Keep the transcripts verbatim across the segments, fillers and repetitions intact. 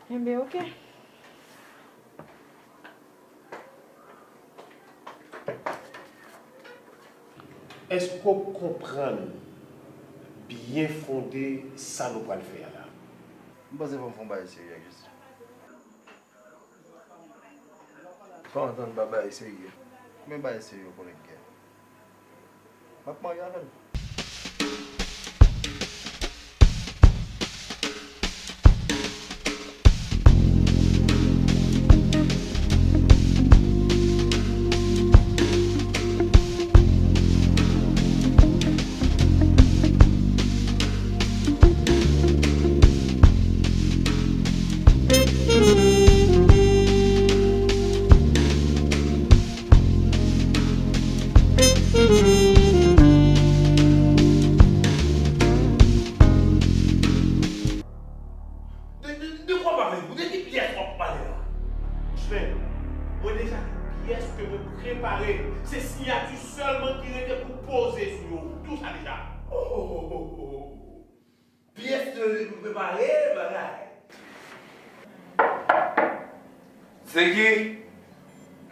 Enben, oke. Èske w konprann byen fonde sa nou pral fè a la? M panse fò m fè yon bagay serye ak Jesi. Fò antann pa bagay serye. Men bagay serye w konnen k gen. M ap marye avè l. De, de, de kwa w pale? De ki pyès w ap pale la? Jven, mwen deja gen pyès ke mwen prepare. Se siyati sèlman ki rete pou poze sou yo. Ou di w sa deja. Oh, oh, oh, oh, oh. Pyès ke mwen prepare, bagay. Se ki?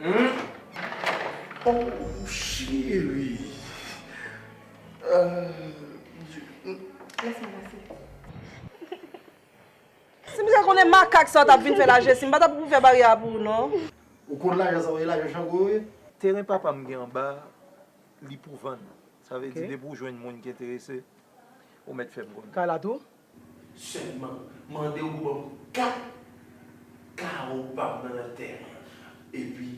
Hmm? Oh, cheri. Euh, Lèse m pase. Si m te konnen makak sa w t ap vin fè la, Jesi, m pa t ap pou fè baryè a pou ou, non. Ou konn lajan sa yo ye, lajan Jango yo ye? Teren papa m gen anba, li pou vann. Sa vle di depi w jwenn moun ki enterese, ou mèt fè m konnen. Kay la tou? Sèlman, mande w pou ban m kat kawo pa m nan nan tèren an. Epi,